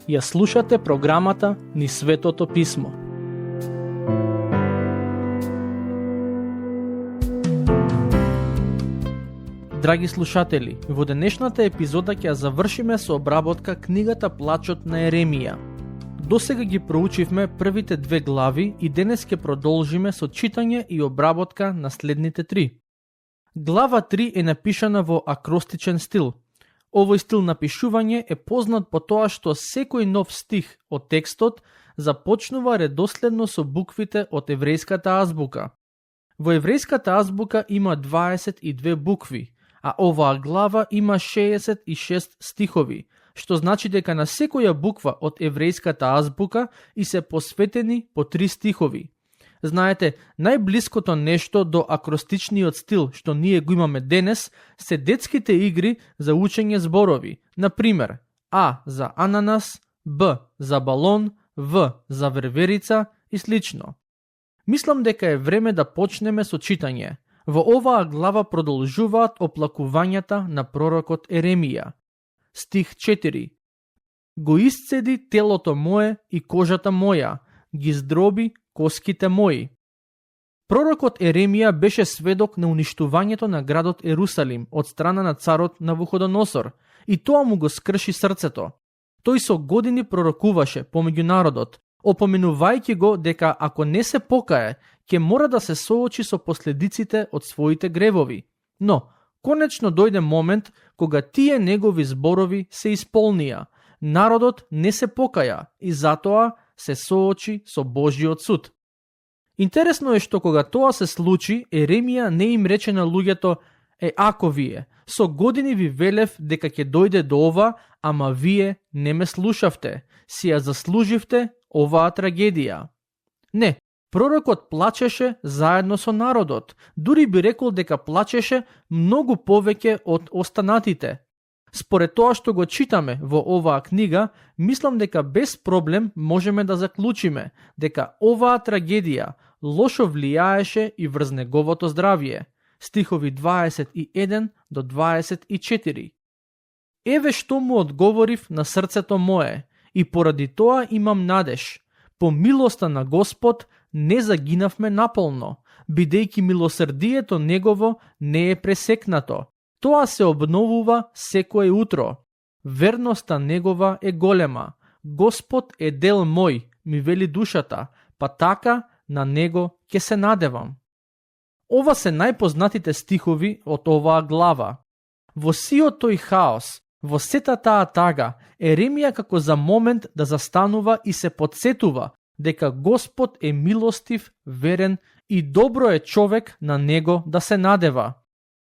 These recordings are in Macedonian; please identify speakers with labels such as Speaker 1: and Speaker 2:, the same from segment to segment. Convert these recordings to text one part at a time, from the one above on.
Speaker 1: Ја слушате програмата Низ Светото Писмо. Драги слушатели, во денешната епизода ќе завршиме со обработка книгата Плачот на Еремија. Досега ги проучивме првите 2 глави и денес ќе продолжиме со читање и обработка на следните 3. Глава 3 е напишана во акростичен стил. Овој стил на пишување е познат по тоа што секој нов стих од текстот започнува редоследно со буквите од еврејската азбука. Во еврејската азбука има 22 букви, а оваа глава има 66 стихови, што значи дека на секоја буква од еврејската азбука и се посветени по 3 стихови. Знаете, најблиското нешто до акростичниот стил што ние го имаме денес се детските игри за учење зборови. Например, А за ананас, Б за балон, В за верверица и слично. Мислам дека е време да почнеме со читање. Во оваа глава продолжуваат оплакувањата на пророкот Еремија. Стих 4. Го исцеди телото мое и кожата моја, ги здроби коските мои. Пророкот Еремија беше сведок на уништувањето на градот Ерусалим од страна на царот Навуходоносор и тоа му го скрши срцето. Тој со години пророкуваше помеѓу народот, опоменувајќи го дека ако не се покае, ќе мора да се соочи со последиците од своите гревови. Но, конечно дојде момент кога тие негови зборови се исполнија. Народот не се покаја и затоа се соочи со Божјиот суд. Интересно е што кога тоа се случи, Еремија не им рече на луѓето: ако вие, со години ви велев дека ќе дојде до ова, ама вие не ме слушавте, си ја заслуживте оваа трагедија. Не, пророкот плачеше заедно со народот, дури би рекол дека плачеше многу повеќе од останатите. Според тоа што го читаме во оваа книга, мислам дека без проблем можеме да заклучиме дека оваа трагедија лошо влијаеше и врз неговото здравје. Стихови 21 до 24. Еве што му одговорив на срцето мое, и поради тоа имам надеж. По милоста на Господ не загинавме наполно, бидејќи милосрдието негово не е пресекнато. Тоа се обновува секое утро. Верноста негова е голема. Господ е дел мој, ми вели душата, па така на него ќе се надевам. Ова се најпознатите стихови од оваа глава. Во сиот тој хаос, во сета таа тага, Еремија како за момент да застанува и се потсетува дека Господ е милостив, верен и добро е човек на него да се надева.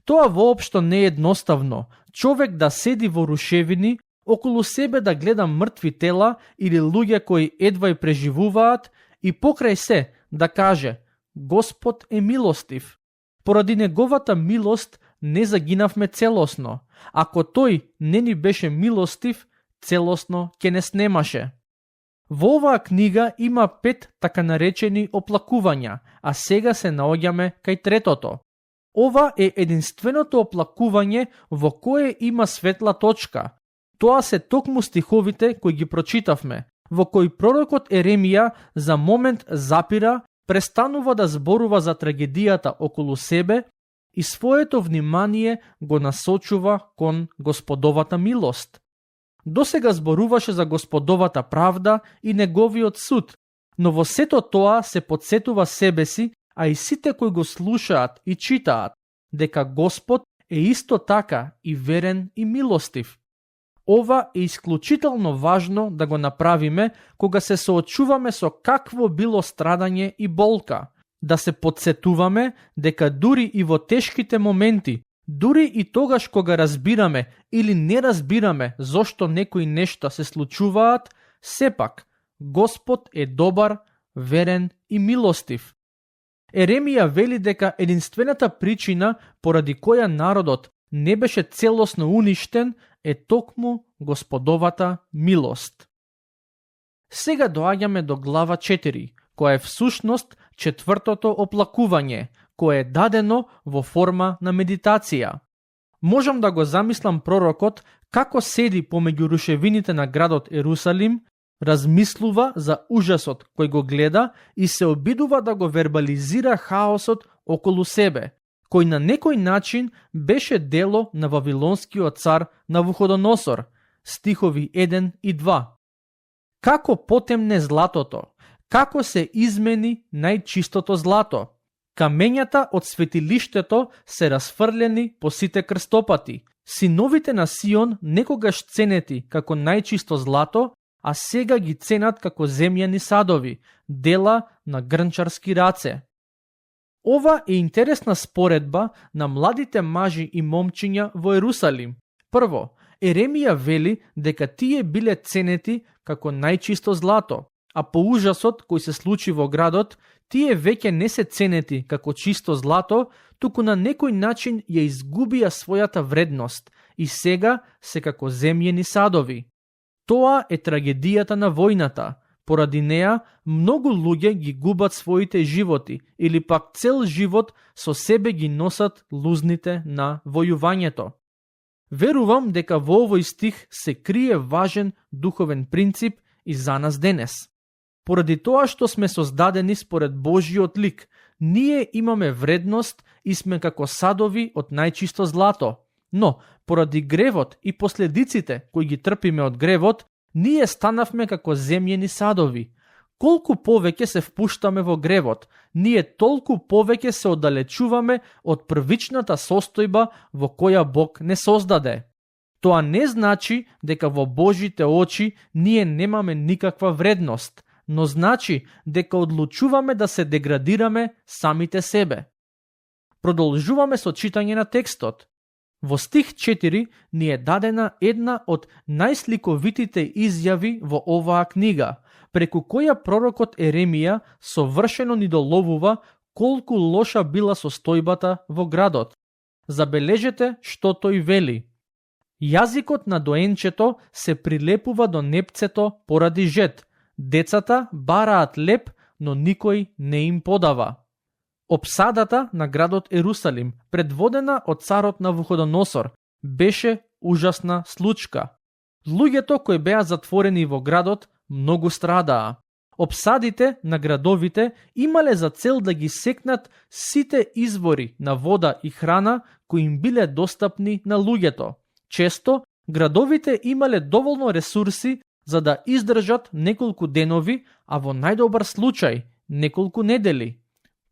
Speaker 1: Тоа воопшто не е едноставно, човек да седи во рушевини, околу себе да гледа мртви тела или луѓе кои едва и преживуваат и покрај се да каже: Господ е милостив. Поради неговата милост не загинавме целосно. Ако тој не ни беше милостив, целосно ќе не снемаше. Во оваа книга има 5 така наречени оплакувања, а сега се наоѓаме кај третото. Ова е единственото оплакување во кое има светла точка. Тоа се токму стиховите кои ги прочитавме, во кои пророкот Еремија за момент запира, престанува да зборува за трагедијата околу себе и своето внимание го насочува кон Господовата милост. Досега зборуваше за Господовата правда и неговиот суд, но во сето тоа се потсетува себе си, а и сите кои го слушаат и читаат, дека Господ е исто така и верен и милостив. Ова е исклучително важно да го направиме кога се соочуваме со какво било страдање и болка, да се потсетуваме дека дури и во тешките моменти, дури и тогаш кога разбираме или не разбираме зошто некои нешта се случуваат, сепак Господ е добар, верен и милостив. Еремија вели дека единствената причина поради која народот не беше целосно уништен е токму Господовата милост. Сега доаѓаме до глава 4, која е всушност четвртото оплакување, кое е дадено во форма на медитација. Можам да го замислам пророкот како седи помеѓу рушевините на градот Ерусалим, размислува за ужасот кој го гледа и се обидува да го вербализира хаосот околу себе, кој на некој начин беше дело на вавилонскиот цар Навуходоносор, стихови 1 и 2. Како потемне златото, како се измени најчистото злато. Камењата од светилиштето се расфрлени по сите крстопати. Синовите на Сион некогаш ценети како најчисто злато, а сега ги ценат како земјани садови, дела на грнчарски раце. Ова е интересна споредба на младите мажи и момчиња во Ерусалим. Прво, Еремија вели дека тие биле ценети како најчисто злато, а по ужасот кој се случи во градот, тие веќе не се ценети како чисто злато, туку на некој начин ја изгубија својата вредност и сега се како земјени садови. Тоа е трагедијата на војната. Поради неа, многу луѓе ги губат своите животи или пак цел живот со себе ги носат лузните на војувањето. Верувам дека во овој стих се крие важен духовен принцип и за нас денес. Поради тоа што сме создадени според Божиот лик, ние имаме вредност и сме како садови од најчисто злато. Но, поради гревот и последиците кои ги трпиме од гревот, ние станавме како земјени садови. Колку повеќе се впуштаме во гревот, ние толку повеќе се оддалечуваме од првичната состојба во која Бог не создаде. Тоа не значи дека во Божите очи ние немаме никаква вредност, но значи дека одлучуваме да се деградираме самите себе. Продолжуваме со читање на текстот. Во стих 4 ни е дадена една од најсликовитите изјави во оваа книга, преку која пророкот Еремија совршено ни доловува колку лоша била состојбата во градот. Забележете што тој вели. Јазикот на доенчето се прилепува до непцето поради жет. Децата бараат леп, но никој не им подава. Опсадата на градот Ерусалим, предводена од царот Навуходоносор, беше ужасна случка. Луѓето кои беа затворени во градот многу страдаа. Опсадите на градовите имале за цел да ги секнат сите извори на вода и храна кои им биле достапни на луѓето. Често, градовите имале доволно ресурси за да издржат неколку денови, а во најдобар случај неколку недели.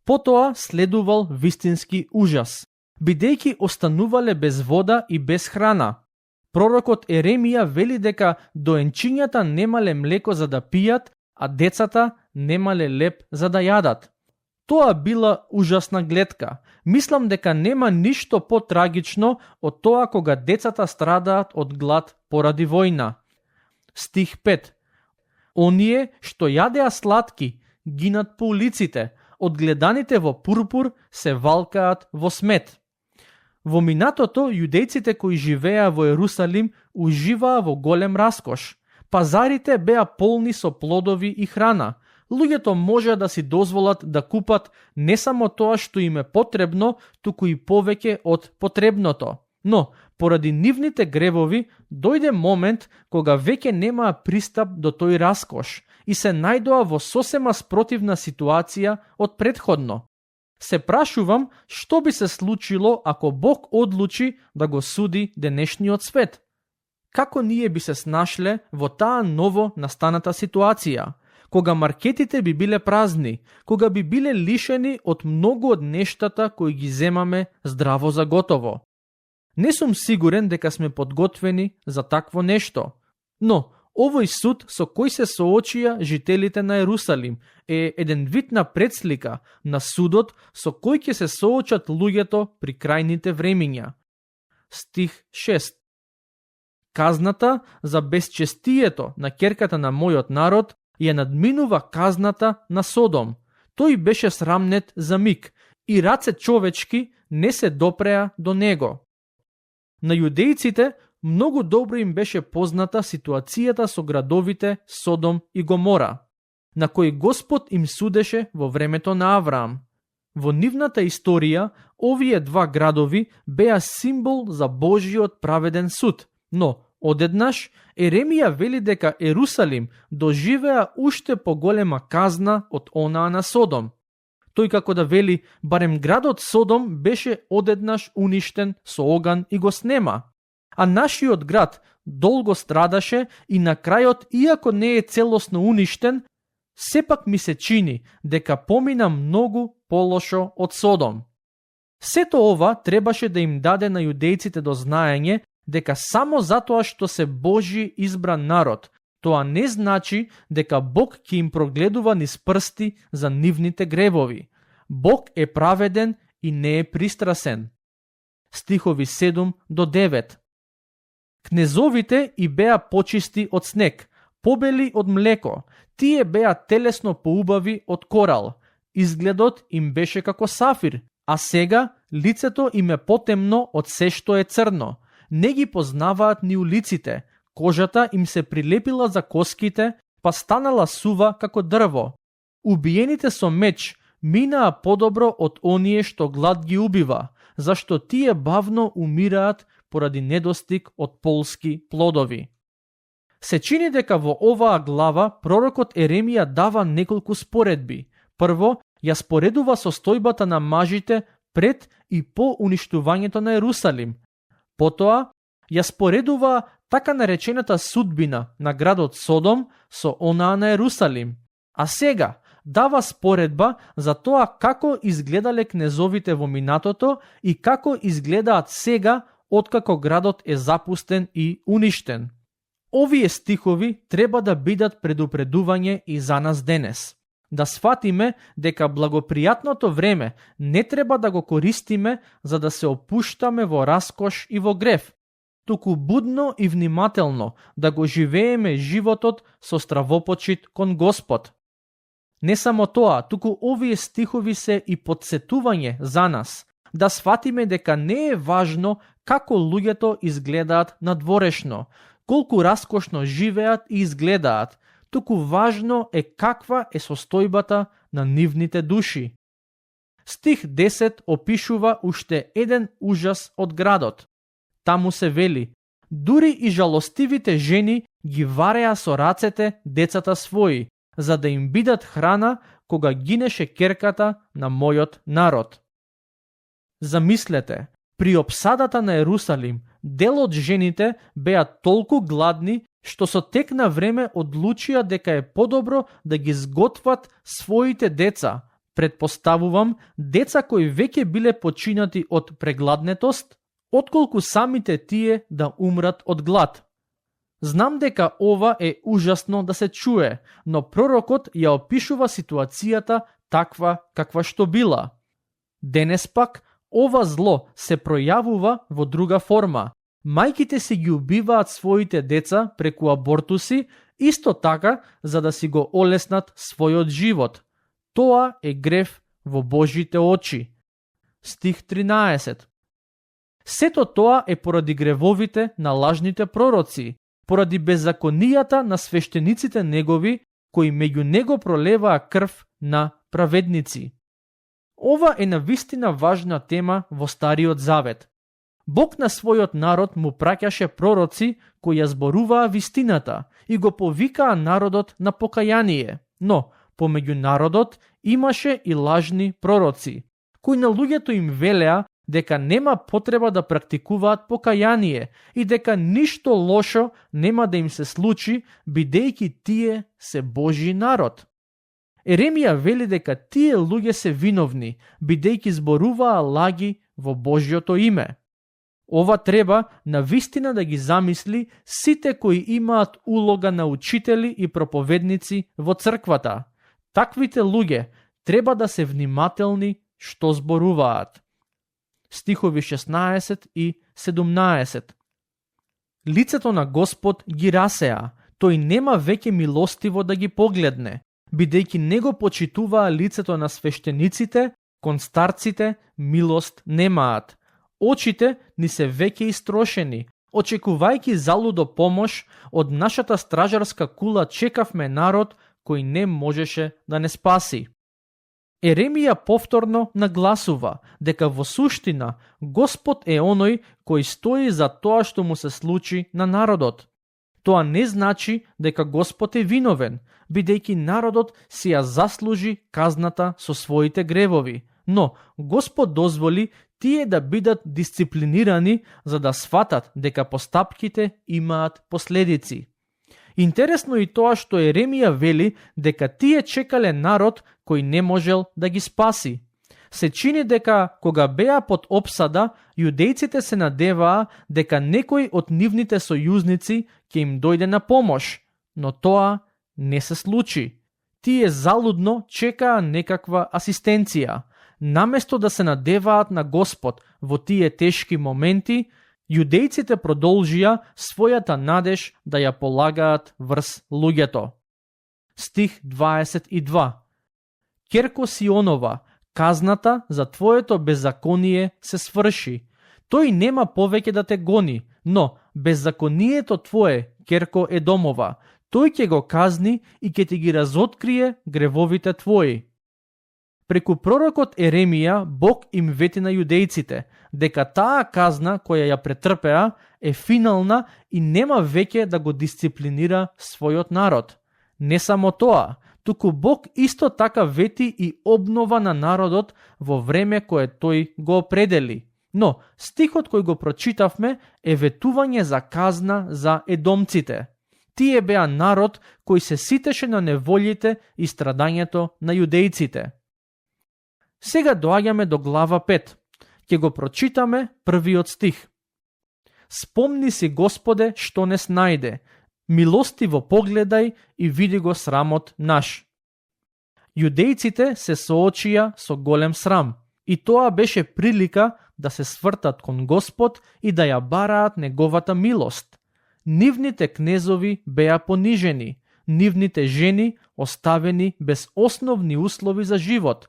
Speaker 1: Потоа следувал вистински ужас, бидејќи останувале без вода и без храна. Пророкот Еремија вели дека доенчињата немале млеко за да пијат, а децата немале леп за да јадат. Тоа била ужасна гледка. Мислам дека нема ништо потрагично од тоа кога децата страдаат од глад поради војна. Стих 5. Оние што јадеа сладки гинат по улиците, одгледаните во пурпур се валкаат во смет. Во минатото, јудејците кои живеа во Ерусалим уживаа во голем раскош. Пазарите беа полни со плодови и храна. Луѓето можеа да си дозволат да купат не само тоа што им е потребно, туку и повеќе од потребното. Но, поради нивните гревови, дојде момент кога веќе немаа пристап до тој раскош и се најдоа во сосема спротивна ситуација од претходно. Се прашувам што би се случило ако Бог одлучи да го суди денешниот свет. Како ние би се снашле во таа ново настаната ситуација, кога маркетите би биле празни, кога би биле лишени од многу од нештата кои ги земаме здраво за готово. Не сум сигурен дека сме подготвени за такво нешто, но овој суд со кој се соочија жителите на Ерусалим е еден вид на предслика на судот со кој ќе се соочат луѓето при крајните времиња. Стих 6. Казната за безчестието на ќерката на мојот народ ја надминува казната на Содом. Тој беше срамнет за миг и раце човечки не се допреа до него. На јудејците многу добро им беше позната ситуацијата со градовите Содом и Гомора, на кои Господ им судеше во времето на Авраам. Во нивната историја, овие два градови беа символ за Божиот праведен суд, но одеднаш Еремија вели дека Ерусалим доживеа уште поголема казна од онаа на Содом. Тој како да вели, барем градот Содом беше одеднаш уништен со оган и го снема, а нашиот град долго страдаше и на крајот, иако не е целосно уништен, сепак ми се чини дека помина многу полошо од Содом. Сето ова требаше да им даде на јудејците до знаење дека само затоа што се Божи избран народ, тоа не значи дека Бог ќе им прогледува низ прсти за нивните гревови. Бог е праведен и не е пристрасен. Стихови 7 до 9. Кнезовите и беа почисти од снег, побели од млеко, тие беа телесно поубави од корал, изгледот им беше како сафир, а сега лицето им е потемно од се што е црно. Не ги познаваат ни улиците, кожата им се прилепила за коските, па станала сува како дрво. Убиените со меч минаа подобро од оние што глад ги убива, зашто тие бавно умираат поради недостиг од полски плодови. Се чини дека во оваа глава пророкот Еремија дава неколку споредби. Прво, ја споредува состојбата на мажите пред и по уништувањето на Ерусалим. Потоа, ја споредува така наречената судбина на градот Содом со онаа на Ерусалим. А сега дава споредба за тоа како изгледале кнезовите во минатото и како изгледаат сега откако градот е запустен и уништен. Овие стихови треба да бидат предупредување и за нас денес. Да сватиме дека благопријатното време не треба да го користиме за да се опуштаме во раскош и во грев, туку будно и внимателно да го живееме животот со стравопочит кон Господ. Не само тоа, туку овие стихови се и подсетување за нас, да сватиме дека не е важно како луѓето изгледаат надворешно, колку раскошно живеат и изгледаат, туку важно е каква е состојбата на нивните души. Стих 10 опишува уште еден ужас од градот. Таму се вели: дури и жалостивите жени ги вареа со рацете децата своји, за да им бидат храна кога гинеше керката на мојот народ. Замислете, при опсадата на Ерусалим, дел од жените беа толку гладни што со тек на време одлучија дека е подобро да ги сготват своите деца, предпоставувам деца кои веќе биле починати од прегладнетост, отколку самите тие да умрат од глад. Знам дека ова е ужасно да се чуе, но пророкот ја опишува ситуацијата таква каква што била. Денес пак, ова зло се пројавува во друга форма. Мајките си ги убиваат своите деца преку абортуси, исто така за да си го олеснат својот живот. Тоа е грев во Божите очи. Стих 13. Сето тоа е поради гревовите на лажните пророци, поради беззаконијата на свештениците негови, кои меѓу него пролеваа крв на праведници. Ова е навистина важна тема во Стариот Завет. Бог на својот народ му праќаше пророци кои ја зборуваа вистината и го повикаа народот на покаяние, но помеѓу народот имаше и лажни пророци, кои на луѓето им велеа дека нема потреба да практикуваат покаяние и дека ништо лошо нема да им се случи, бидејќи тие се Божи народ. Еремија вели дека тие луѓе се виновни, бидејќи зборуваа лаги во Божјото име. Ова треба навистина да ги замисли сите кои имаат улога на учители и проповедници во црквата. Таквите луѓе треба да се внимателни што зборуваат. Стихови 16 и 17. Лицето на Господ ги расеа, тој нема веќе милостиво да ги погледне, бидејќи не го почитуваа лицето на свештениците, кон старците милост немаат. Очите ни се веќе истрошени, очекувајќи залудо помош, од нашата стражарска кула чекавме народ кој не можеше да не спаси. Еремија повторно нагласува дека во суштина Господ е оној кој стои за тоа што му се случи на народот. Тоа не значи дека Господ е виновен, бидејќи народот си ја заслужи казната со своите гревови, но Господ дозволи тие да бидат дисциплинирани за да сватат дека постапките имаат последици. Интересно и тоа што Еремија вели дека тие чекале народ кој не можел да ги спаси. Се чини дека кога беа под опсада, јудејците се надеваа дека некој од нивните сојузници ќе им дојде на помош, но тоа не се случи. Тие залудно чекаа некаква асистенција. Наместо да се надеваат на Господ во тие тешки моменти, јудејците продолжија својата надеж да ја полагаат врз луѓето. Стих 22. Керко Сионова, казната за твоето беззаконие се сврши. Тој нема повеќе да те гони, но беззаконието твое, Керко Едомова, тој ќе го казни и ќе ти ги разоткрие гревовите твои. Преку пророкот Еремија, Бог им вети на јудејците дека таа казна која ја претрпеа е финална и нема веќе да го дисциплинира својот народ. Не само тоа, туку Бог исто така вети и обнова на народот во време кое тој го определи. Но стихот кој го прочитавме е ветување за казна за едомците. Тие беа народ кој се ситеше на неволите и страдањето на јудејците. Сега доаѓаме до глава 5. Ќе го прочитаме првиот стих. Спомни си, Господе, што не снајде. Милостиво погледај и види го срамот наш. Јудејците се соочија со голем срам и тоа беше прилика да се свртат кон Господ и да ја бараат неговата милост. Нивните кнезови беа понижени, нивните жени оставени без основни услови за живот,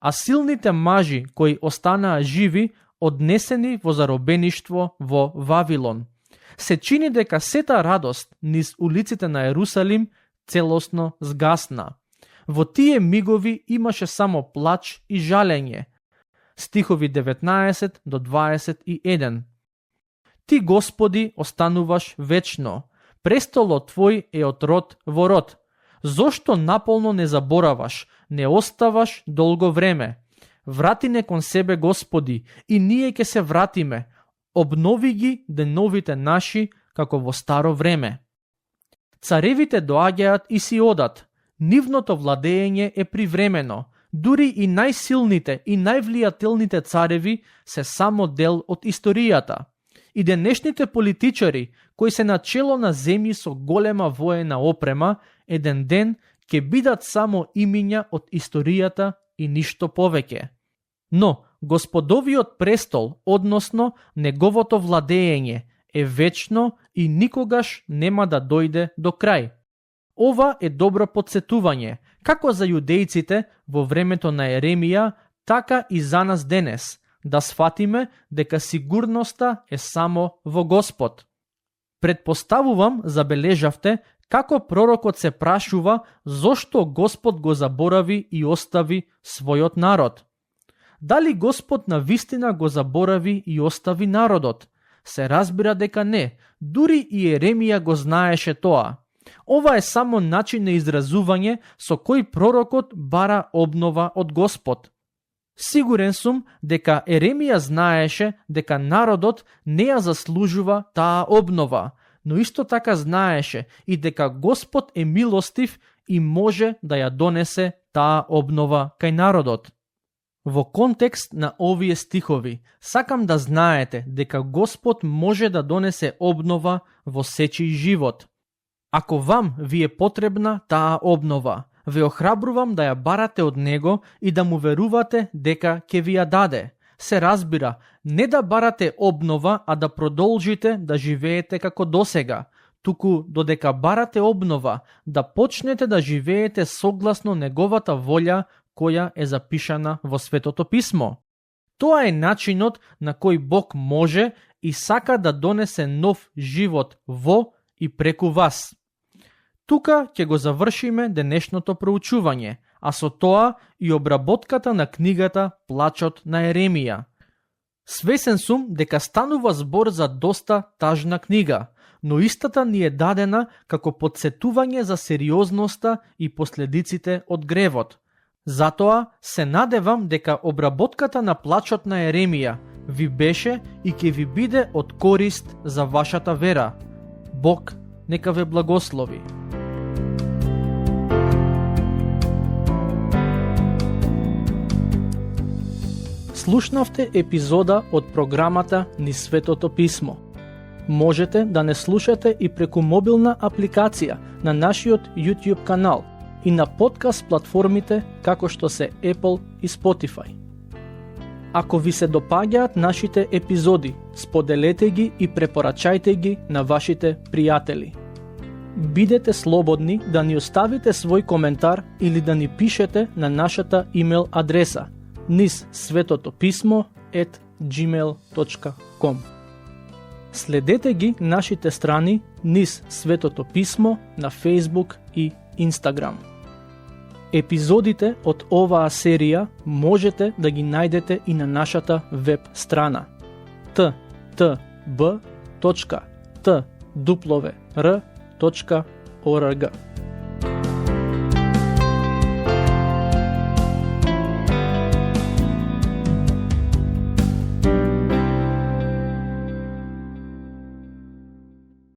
Speaker 1: а силните мажи кои останаа живи однесени во заробеништво во Вавилон. Се чини дека сета радост низ улиците на Ерусалим целосно згасна. Во тие мигови имаше само плач и жалење. Стихови 19 до 21. Ти, Господи, остануваш вечно. Престолот Твој е од род во род. Зошто наполно не забораваш, не оставаш долго време? Врати не кон себе, Господи, и ние ќе се вратиме. Обнови ги деновите наши, како во старо време. Царевите доаѓаат и си одат. Нивното владење е привремено. Дури и најсилните и највлијателните цареви се само дел од историјата. И денешните политичари, кои се начело на земји со голема воена опрема, еден ден ќе бидат само имиња од историјата и ништо повеќе. Но Господовиот престол, односно неговото владење, е вечно и никогаш нема да дојде до крај. Ова е добро подсетување, како за јудејците во времето на Еремија, така и за нас денес, да сфатиме дека сигурноста е само во Господ. Предпоставувам, забележавте, како пророкот се прашува зошто Господ го заборави и остави својот народ. Дали Господ навистина го заборави и остави народот? Се разбира дека не, дури и Еремија го знаеше тоа. Ова е само начин на изразување со кој пророкот бара обнова од Господ. Сигурен сум дека Еремија знаеше дека народот не ја заслужува таа обнова, но исто така знаеше и дека Господ е милостив и може да ја донесе таа обнова кај народот. Во контекст на овие стихови, сакам да знаете дека Господ може да донесе обнова во сечиј живот. Ако вам ви е потребна таа обнова, ве охрабрувам да ја барате од него и да му верувате дека ќе ви ја даде. Се разбира, не да барате обнова, а да продолжите да живеете како досега, туку додека барате обнова, да почнете да живеете согласно неговата волја која е запишана во Светото Писмо. Тоа е начинот на кој Бог може и сака да донесе нов живот во и преку вас. Тука ќе го завршиме денешното проучување, а со тоа и обработката на книгата Плачот на Еремија. Свесен сум дека станува збор за доста тажна книга, но истата ни е дадена како потсетување за сериозноста и последиците од гревот. Затоа се надевам дека обработката на Плачот на Еремија ви беше и ќе ви биде од корист за вашата вера. Бог нека ве благослови. Слушнавте епизода од програмата Низ Светото Писмо. Можете да не слушате и преку мобилна апликација на нашиот YouTube канал и на подкаст платформите како што се Apple и Spotify. Ако ви се допаѓаат нашите епизоди, споделете ги и препорачајте ги на вашите пријатели. Бидете слободни да ни оставите свој коментар или да ни пишете на нашата имейл адреса nizsvetotopисmo@gmail.com. Следете ги нашите страни Низ Светото Писмо на Facebook и Instagram. Епизодите од оваа серија можете да ги најдете и на нашата веб страна ttb.twr.org.